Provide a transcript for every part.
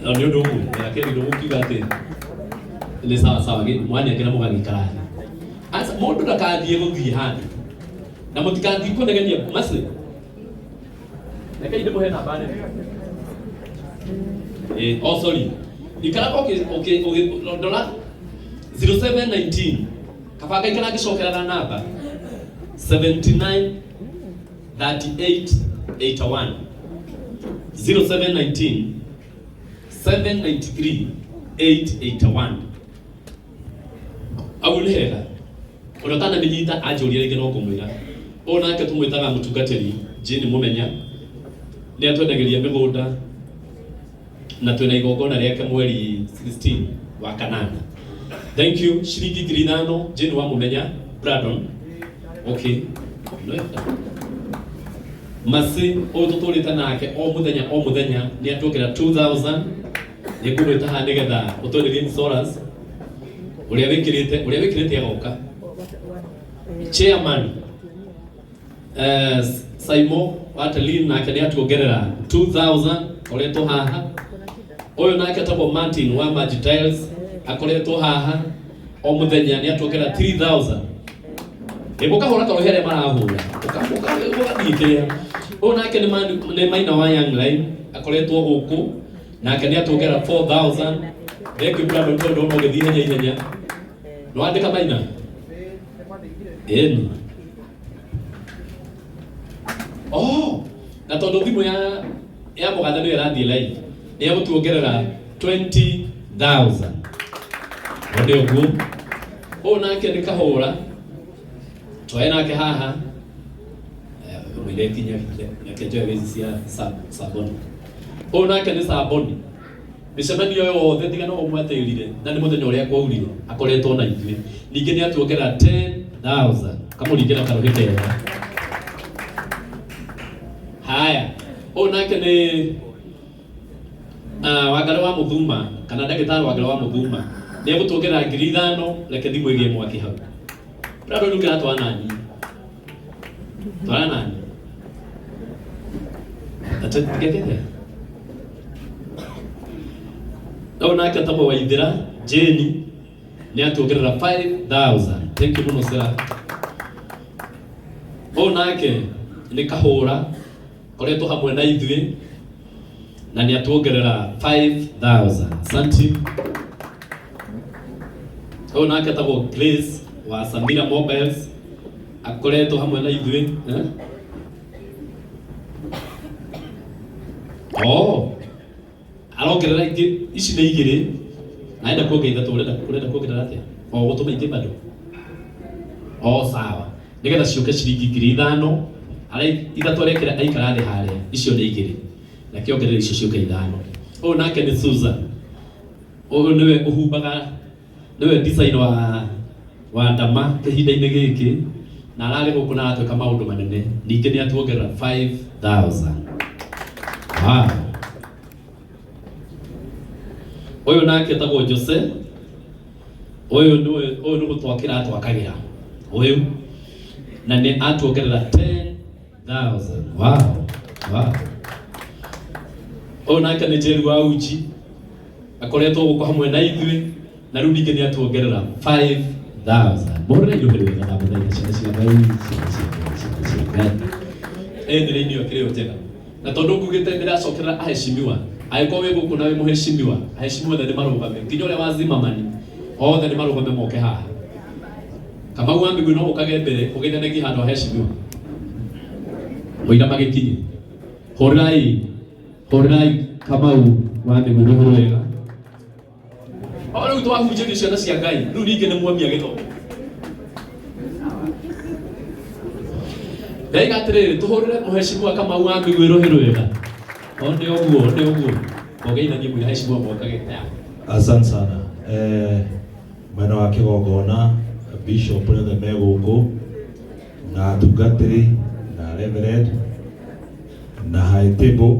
Na nĩ ũndũ ũmwe na kĩndũ mũkiuga atĩ nĩ sawa sawa mwanengera mũgagĩikara thĩ. Aca mũndũ ndakathiĩ gũthiĩ handũ na mũtikathiĩ kũnegenia maci. Rekei ndĩmũhe namba nene. Eh, oh sorry. Ikara ũkĩ ndora 0719 kaba ngaikara ngĩcokera na namba 79 38 81 0719 793 881. Au nĩ hega ũrĩa ũtanamĩnyita anjũria rĩngĩ no ngũmwĩra. Ũyũ nake tũmwĩtaga mũtungatĩri Jane Mũmenya, nĩ atwendagĩria mĩgũnda na twĩna igongona rĩake mweri 16 wa kanana. Thank you. Ciringi 5,000 Jane wa Mũmenya Brandon. Okay. No, Masi ũyũ tũtũrĩte nake o mũthenya o mũthenya nĩ atuongera 2000. Nĩ ngũmwĩta haha nĩgetha ũtwenderie insurance ũrĩa wĩkĩrĩte, ũrĩa wĩkĩrĩte agoka. Chairman Saimo wa Telin nake nĩ atuongerera 2000 koretwo haha. Ũyũ nake etagwo Martin wa Magic Tiles akoretwo haha o mũthenya nĩ atuongerera 3000. Ĩ mũkahũra karuhi arĩa marahũra ũgathiĩ kĩrĩa. Ũyũ nake nĩ Maina wa Young Line akoretwo gũkũ nake nĩ atuongerera 4000. Thank you brother, tondũ ndona ũgĩthiĩ ihenya ihenya. Nĩ wandĩka Maina? Ĩni. Oh, na tondũ thimũ ya mũgathe nĩyo ĩrathiĩ live nĩ egũtuongerera 20,000. O nĩ ũguo. Ũyũ nake nĩ kahũra twae nake haha. Mwĩre kinya reke njoe ici cia saboni. Ũyũ nake nĩ saboni. Mĩcemanio yothe tiga no ũmwatĩrire na nĩ mũthenya ũrĩa kwaurire akoretwo na ithuĩ. Ningĩ nĩ atuongerera 10,000. Kamũringĩra karũhĩ kega. Haya, ũyũ nake nĩ Wangari wa Mũthuma kana ndagĩtarĩ Wangari wa Mũthuma nĩ egũtuongerera 5,000. Reke thimũ ĩgĩe mwaki hau. Brado nĩ ũkĩratwara nani? Twara nani? Atigekete. Ũyũ nake etagwo Waithĩra Jane nĩ atuongerera 5000. Thank you mũno sir. Ũyũ nake nĩ Kahũra koretwo hamwe na ithuĩ na nĩ atuongerera 5000. Asante. Ũyũ nake etagwo Grace wa Samira Mobiles akoretwo hamwe na ithuĩ, eh? Oh, arongerera ingĩ ici nĩ igĩrĩ na enda kuongerera ithatũ. Ũrenda kuongerera atĩa? O gũtũma ingĩ bado? O sawa, nĩgetha ciũke ciringi 5,000. Arĩa ithatũ arekĩra aikara thĩ harĩa, icio nĩ igĩrĩ na kĩongerera icio ciũke ithano. Ũyũ nake nĩ Susan. Ũyũ nĩwe ũhumbaga, nĩwe design wa ndama kĩhinda-inĩ gĩkĩ na ararĩ gũkũ na aratwĩka maũndũ manene. Ningĩ nĩ atuongerera 5000. Wow. Ũyũ nake etagwo Jose. Ũyũ nĩwe, ũyũ nĩ gũtwakĩra atwakagĩra ũyũ na nĩ atuongerera 10,000. Wow. Ũyũ nake nĩ Jerry wa Uji akoretwo gũkũ hamwe na ithuĩ na rĩu ningĩ nĩ atuongerera 5000. Mũhũrĩre iruhĩ rwega ndamũthaitha, ciana cia Ngai, ciana cia Ngai, ciana cia Ngai. Ĩĩ nĩ raini ĩyo kĩrĩ yo njega na tondũ ngugĩte ndĩracokerera aheshimiwa, angĩkorwo wĩ gũkũ na wĩ mũheshimiwa, aheshimiwa othe nĩ marũgame, nginya ũrĩa wa Zimmerman, othe nĩ marũgame moke haha. Kamau wa Mĩgwi no ũkage mbere ũgeithanagie handũ aheshimiwa mũira magĩkinye. Hũrĩrai, hũrĩrai Kamau wa Mĩgwi rũhĩ rwega. O rĩu twahunjĩrio ciana cia Ngai, rĩu ningĩ nĩ mwambia gĩthomo. Ndaiga atĩrĩrĩ, tũhũrĩre mũheshimiwa Kamau wa Mĩgwi rũhĩ rwega. O nĩ ũguo, nĩ ũguo. Mũgeithanie mwĩra heshimiwa mokage. Asante sana. Mwena wa kĩgongona, bishop ũrĩa othe me gũkũ na atungatĩri na reverend na high table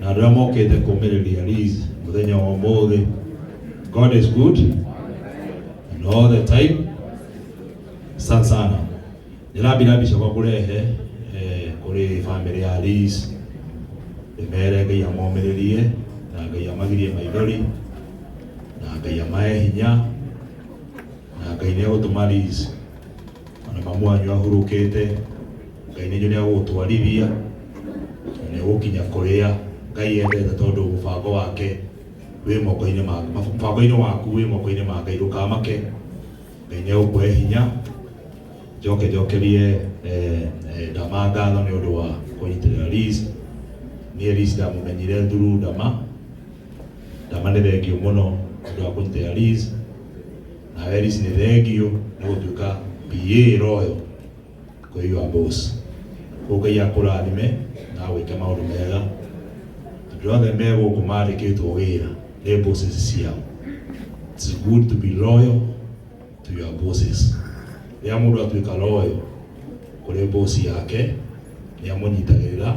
na andũ arĩa mokĩte kũmĩrĩria Liz mũthenya wa ũmũthĩ. God is good and all the time. Asante sana. Ndĩrambira mbica kwa kũrehe kũrĩ family ya Liz, ndĩmere Ngai amomĩrĩrie. Na Ngai amagirie maithori, na Ngai amahe hinya, na Ngai nĩ egũtũma Liz ona mamu wanyu ahurũkĩte, Ngai nĩ njũĩ nĩ egũgũtwarithia na nĩ ũgũkinya kũrĩa Ngai endete, tondũ mũbango wake wĩ moko-inĩ ma mũbango-inĩ waku wĩ moko-inĩ ma Ngai. Ndũkamake, Ngai nĩ egũkũhe hinya. Njoke njokerie Ndama ngatho nĩ ũndũ wa kũnyitĩrĩra Liz. Niĩ Liz ndamũmenyire through Ndama. Ndama nĩ thengio mũno nĩ ũndũ wa kũnyitĩrĩra Liz. Nawe Liz nĩ thengio nĩ gũtuĩka PA royal kwĩ your boss. Koguo Ngai akũrathime na agwĩke maũndũ mega. Andũ othe me gũkũ mandĩkĩtwo wĩra nĩ bosses ciao. It's good to be loyal to your bosses. Rĩrĩa mũndũ atuĩka loyal kũrĩ boss yake, nĩ amũnyitagĩrĩra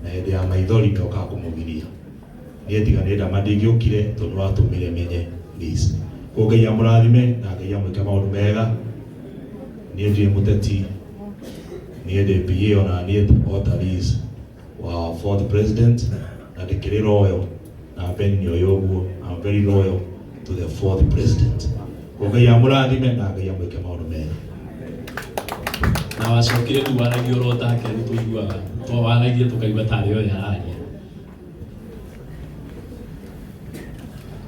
na hĩndĩ ya maithori nĩ okaga kũmũgiria. Niĩ tiga nĩ Ndama ndingĩũkire tondũ nĩwatũmire menye Liz. Koguo Ngai amũrathime na Ngai amwĩke maũndũ mega. Niĩ ndirĩ mũteti, niĩ ndĩ PA ona niĩ o ta Liz wa fourth president, na ndĩkĩrĩ loyal na Ben nĩ oĩ ũguo. I'm very loyal to the fourth president. Koguo Ngai amũrathime na Ngai amwĩke maũndũ mega. Na wacokire rĩu waragia oro take rĩu tũiguaga to waragia tũkaigua tarĩ oyo araria.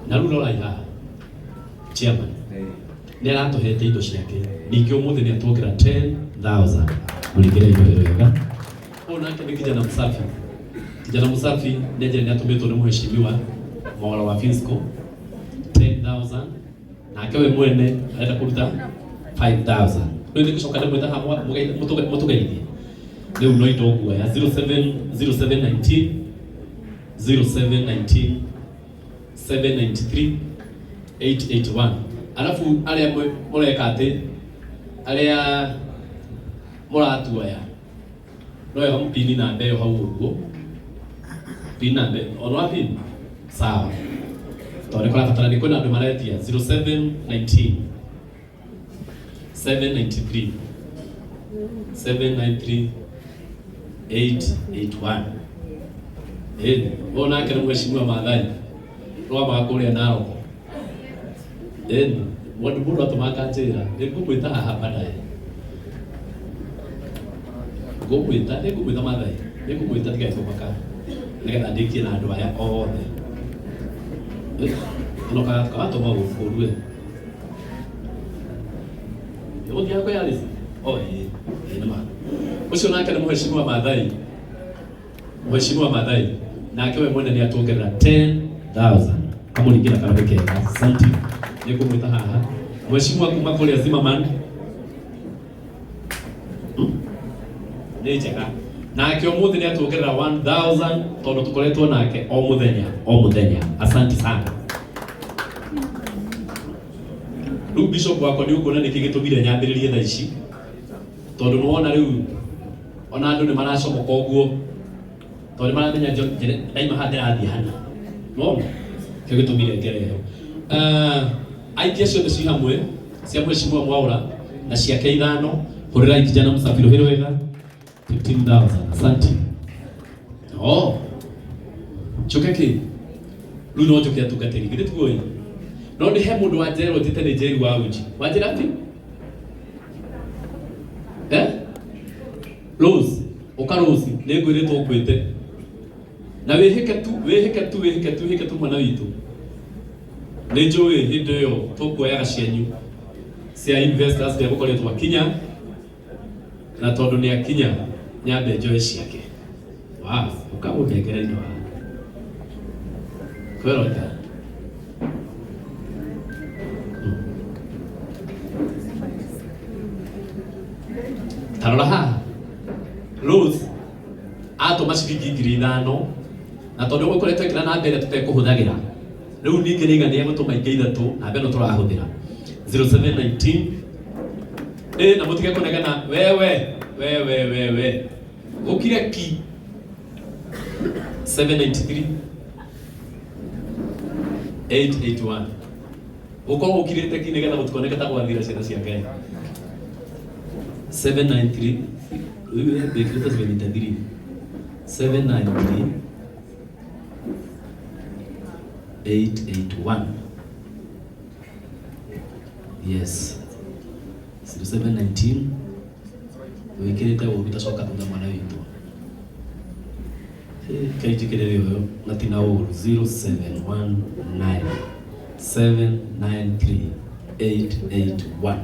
Na rĩu rorai haha, chairman nĩ aratũhete indo ciake, ningĩ ũmũthĩ nĩ atuongera 10,000. Mũringĩre indo wega. Ũyũ nake nĩ kijana msafi. Kijana msafi nĩ njĩra nĩ atũmĩtwo nĩ mheshimiwa Mwaura wa Fisco 10,000, nake we mwene arenda kũruta 5,000. Rĩu nĩ gũcoka ndĩmwĩta haha mũtũgeithie. Rĩu no indo nguoya 07 0719 0719 793 881. Arabu arĩa mũreka atĩ arĩa mũratuoya no wega mũpini namba ĩyo hau ũguo, pin namba ono wa pin sawa, tondũ nĩ kũrabatara nĩ kwĩna andũ maretia 0719 793 793 881. Ĩni ũyũ nake nĩ mheshimiwa Maathai rwamaga kũrĩa Naroko. Ĩni mũndũ mũndũ atũma akanjĩra nĩ ngũmwĩta haha baadaye, ngũmwĩta nĩ ngũmwĩta Maathai, nĩ ngũmwĩta tigai kũmaka, nĩgetha ndĩkie na andũ aya othe. Ĩno kagatũma gũkũ we nĩgũthiaga kwĩ Alice. Oh, ĩĩ ĩĩ nĩ ma ũcio nake nĩ mheshimiwa Maathai. Mheshimiwa Maathai nake we mwene nĩ atuongerera 10,000. Kamũringĩra karore kega. Asante, nĩ ngũmwĩta haha mheshimiwa kuma kũrĩa Zimmerman. Nĩ njega nake ũmũthĩ nĩ atuongerera 1000 tondũ tũkoretwo nake o mũthenya o mũthenya. Asante sana. Rĩu bishop wakwa nĩ ũkuona nĩkĩ gĩtũmire nyambĩrĩrie thaa ici, tondũ nĩ wona rĩu ona andũ nĩ maracomoka ũguo, tondũ nĩ maramenya ndaima haha ndĩrathiĩ hana nona kĩo gĩtũmire ngere ĩyo. Aikia ciothe ci hamwe cia mheshimiwa Mwaura na ciake ithano. Hũrĩrai kijana msafiri hĩrĩ wega 15,000. Asante. Oh, njoke kĩ rĩu no njoke atungatĩri githĩ tiguo ĩ no nĩ he mũndũ wanjerwo njĩte nĩ Njeri wa uji wanjĩra atĩ eh Rose ũka Rose nĩ ngwĩrĩtwo ngwĩte na wĩhĩke tu wĩhĩke tu wĩhĩke tu wĩhĩke tu mwana witũ. Nĩ njũĩ hĩndĩ ĩyo tũkuoyaga cianyu cia investors ndegũkoretwo akinya, na tondũ nĩ akinya nyambe njoe ciake. Wow, ũkamũnengera indo haha kwĩrota. Tarora haha, Rose atũma ciringi 5,000, na tondũ ũkoretwo ĩkĩra namba ĩrĩa tũtekũhũthagĩra rĩu ningĩ nĩ igana gũtũma ingĩ ithatũ namba ĩno tũrahũthĩra 0719. Ĩ na mũtige kũnegena wewe wewe wewe ũkire ki 793 881 gũkorwo ũkirĩte ki nĩgetha gũtikoneke ta gwathira ciana cia Ngai. 793 rĩu ndĩkĩrĩte 73 793 881. Yes, 0719 wikirite ũru tacoka thutha mwana witũ. Kainjikĩrĩre ũyũ na tina ũru 0719 793 881.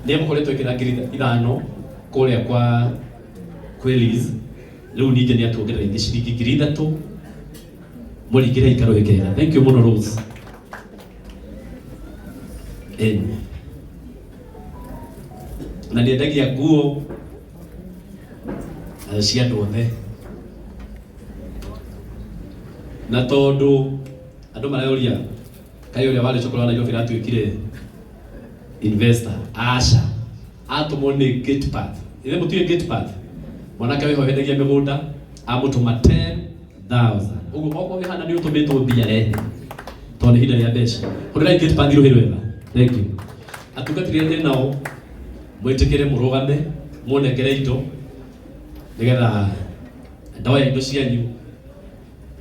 Nĩ egũkoretwo ĩkĩra 5,000 kũrĩa kwa kwĩ Liz. Rĩu ningĩ nĩ atuongerera ingĩ ciringi 3,000. Mũringĩre ikaro ĩkega. Thank you mũno Rose. Ĩni. Na nĩendagia nguo cia andũ othe. Na tondũ andũ mareũria kaĩ ũrĩa warĩ cukuru wa Nairobi aratuĩkire investor, aca, atũmwo nĩ Gatepath. Ithe mũtiũĩ Gatepath? Mwanake wĩho wendagia mĩgũnda amũtũma 10,000. Ũguo okorwo wĩhana nĩ ũtũmĩtwo mbia rehe, tondũ nĩ ihinda rĩa mbeca. Hũrĩrai Gatepath rũhĩ rwega. Thank you. Atungatĩri arĩa ndĩ nao mwĩtĩkĩre mũrũgame mũnengere indo nĩgetha ndoya indo cianyu.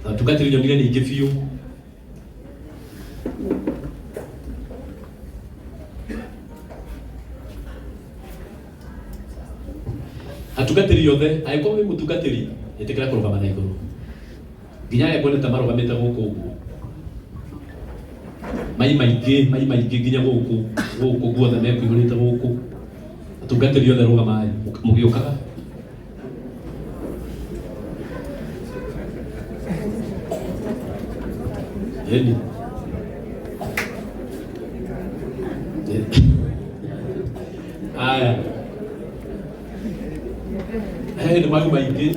Atungatĩri nyonire nĩ ingĩ biũ. Atungatĩri othe, angĩkorwo wĩ mũtungatĩri, ĩtĩkĩra kũrũgama na igũrũ. Nginya arĩa nguonete marũgamĩte gũkũ ũguo. Mai maingĩ, mai maingĩ nginya gũkũ, gũkũ guothe mekuihũrĩte gũkũ. Atungatĩri othe rũgamai, mũgĩũkaga. Ĩni. Aya. He nĩ mau maingĩ.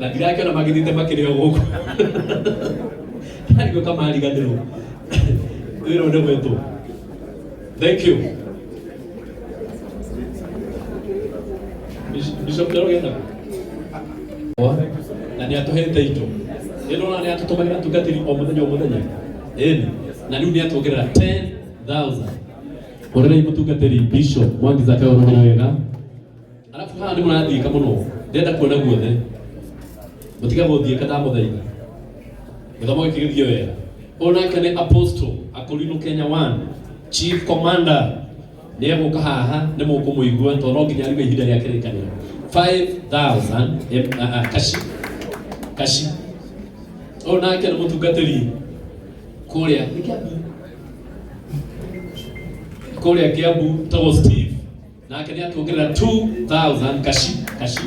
Na ndirakĩona magĩthiĩte makĩrĩo gũkũ. Ndarigwo kamariganĩrwo. Wĩra nĩ gwetwo. Thank you. Bishop Njoroge etagwo? Na nĩ atũhete indo. Nĩ ndona nĩ atũtũmagĩra tungatĩri o mũthenya o mũthenya. Ĩni. Na rĩu nĩ atuongerera 10,000. Hũrĩrai mũtungatĩri Bishop Mwangi Zakayo rũhĩ wega. Arabu haha nĩ mũrathiĩka mũno. Ndĩrenda kuona guothe. Mũtiga gũthiĩka ndamũthaitha. Gĩthomo gĩkĩ gĩthiĩ wega. Ũyũ nake nĩ Apostle Akorino Kenya 1 Chief Commander. Nĩ egũka haha nĩ mũkũmũigua tondũ no nginya ariwe ihinda rĩa kĩrĩkanĩro. 5000 kashi. Kashi. Ũyũ nake nĩ mũtungatĩri kũrĩa nĩ Kiambu. Kũrĩa Kiambu tagwo Steve. Nake nĩ atuongerera 2000 kashi kashi.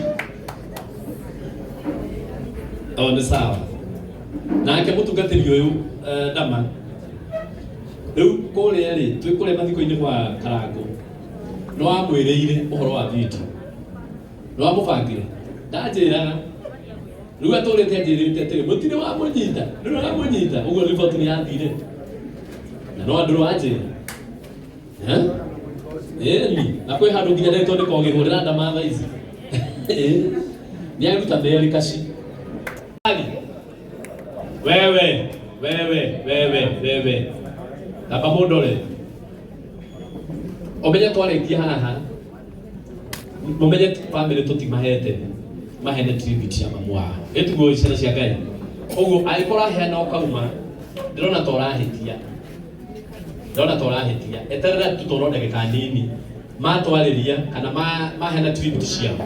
O nĩ sawa. Nake mũtungatĩri ũyũ Dama. Rĩu kũrĩa rĩ, twĩ kũrĩa mathiko-inĩ gwa Karango. Nĩ wamwĩrĩire ũhoro wa video. Nĩ wamũbangire. Ndanjĩraga. Rĩu atũrĩte anjĩrĩte atĩrĩ, mũtirĩ wamũnyita, ndũrĩ wamũnyita. Ũguo riboti nĩ yathire. Na no andũ wanjĩra. Ĩni, na kwĩ handũ nginya ndetwo nĩ kogĩhũrĩra ndama thaa ici. Nĩ aruta merĩ kaci. Wewe, wewe, wewe, wewe. Tamba mũndore. Ũmenye twarĩkia haha, mũmenye family tũtimahete mahene tribute cia mamu wao. Ĩtiguo ciana cia Ngai. Ũguo angĩkorwo aheana ũkauma, ndĩrona ta ũrahĩtia. Ndĩrona ta ũrahĩtia. Eterera tu toro ndagĩka nini. Matwarĩria kana maheana tribute ciao.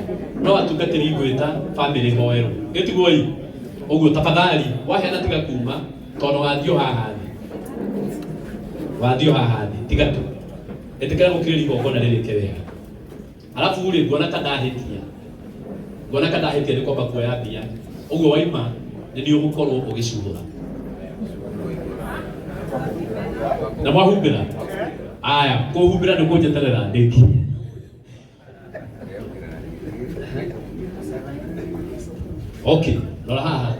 No atungatĩri ngwĩta family hoerwo. Ĩtiguo ĩ. Ũguo tafadhali waheana tiga kuma tondũ wathiĩ haha thĩ. Wathiĩ haha thĩ tiga tu. Ĩtĩkĩra gũkirĩria igongona rĩrĩke wega. Arabu rĩ nguona ta ndahĩtia. Nguona ta ndahĩtia nĩ kwamba kuoya mbia. Ũguo waima nĩ niĩ ũgũkorwo ũgĩcuhũra. Na mwahumbĩra? Aya, kũhumbĩra nĩ kũnjeterera ndĩkie. Okay, rora haha.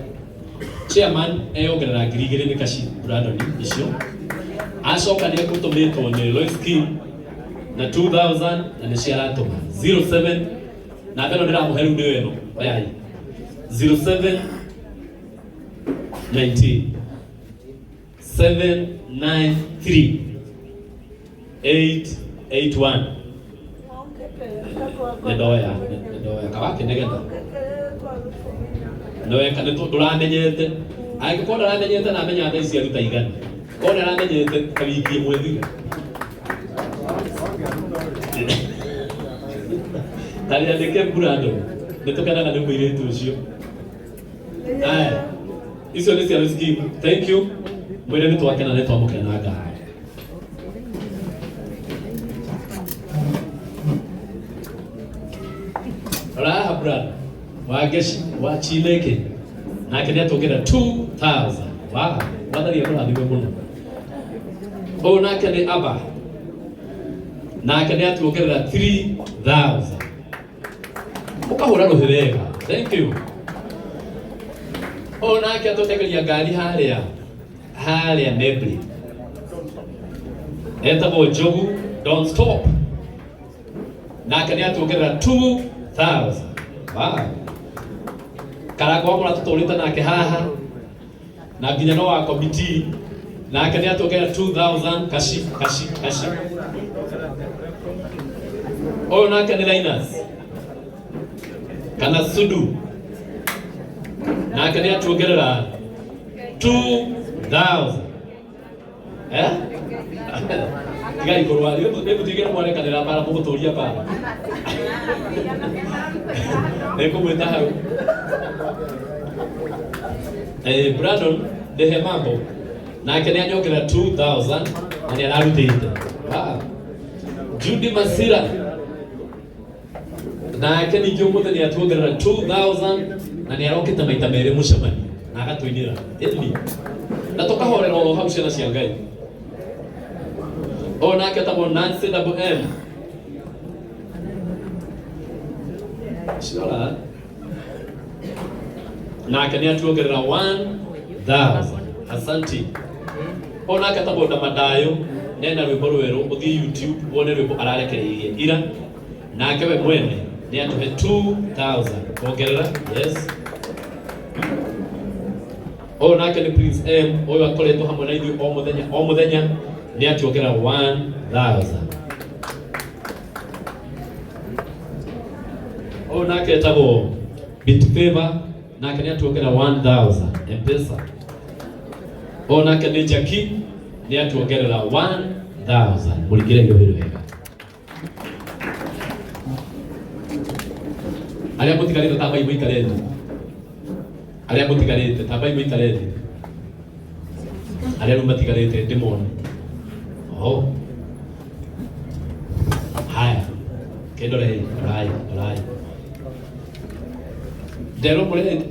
Chairman eyongerera 2,000 nĩ kaci Brandon icio. Acoka nĩ ekũtũmĩtwo nĩ Lois King na 2000 na nĩ ciaratũma 07 na ĩno ndĩramũhe rĩu nĩyo ĩno oyai 07 19 793 881. Nĩ ndoya, nĩ ndoya kawakĩnegena. Nĩweka nĩ ndũramenyete. Angĩkorwo ndaramenyete na amenya thaa ici aruta igana. Korwo nĩaramenyete ta wiki ĩmwe thiru. Tarĩandĩke Brandon. Nĩtũkenaga nĩ mũirĩtu ũcio. Aya. Icio nĩ ciana scheme. Thank you. Mwĩre nĩ twakena nĩ twamũkĩra na ngatho. Rora haha Brandon. Wa Ngeci wa Chineke. Nake nĩ atũngĩra 2000. Wow. Mwathani akũrathime mũno. Ũyũ nake nĩ Abba. Nake nĩ atuongerera 3000. Ũkahũra rũhĩ wega. Thank you. Ũyũ nake atũtegeria ngari harĩa harĩa Nebri. Etagwo Njogu Don't Stop. Nake nĩ atuongerera 2000. Wow. Karangũ wa mũratũtũrĩte nake haha na nginya no wa committee nake nĩ atuongerera 2000 kashi kashi kashi. Ũyũ nake nĩ Linus kana Sudu nake nĩ atuongerera 2000. Eh? Tigai kũrũa rĩu mũtigĩre mwarekanĩra mbara mũgũtũria mbara. Nĩngũmwĩta hau. Eh, Brandon ndehe mambo nake nĩ anyongerera 2000 na nĩ ararutĩte. Wow. Judy Masira nake ningĩ ũmũthĩ nĩ atuongerera 2000 na nĩ arokĩte maita merĩ mũcemanio na agatũinĩra ĩni na tũkahorera oro hau ciana cia Ngai. Ũyũ nake etagwo Nancy Double M. Ciora nake nĩ atuongerera 1000. Asanti. Ũyũ nake etagwo Ndamadayo nena rwĩmbo rwerũ ũthiĩ YouTube wone rwĩmbo ararekereirie ira nake we mwene nĩ atũhe 2000 kuongerera. Yes. Ũyũ nake nĩ Prince M ũyũ akoretwo hamwe na ithuĩ o mũthenya o mũthenya nĩ atuongerera 1000. Ũyũ nake etagwo Bit Favor nake nĩ atuongerera 1000 M-Pesa. Ũyũ nake nĩ Jackie nĩ atuongerera 1000. Mũringĩre irio wega. Arĩa mũtigarĩte tambai mũikare thĩ. Arĩa mũtigarĩte tambai mũikare thĩ. Arĩa rĩu matigarĩte ndĩmone. Oho. Haya. Kĩndorei, rorai, rorai. Nderwo mũre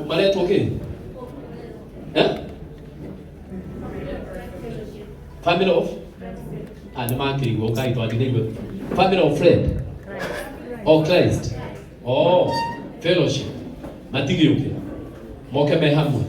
maretwo kĩ? Eh? Family of? Ah, nĩ makĩigua ũkai twandĩrĩirwo. Family of friend? Oh, Christ. Oh, fellowship. Matigĩũke. Moke me hamwe.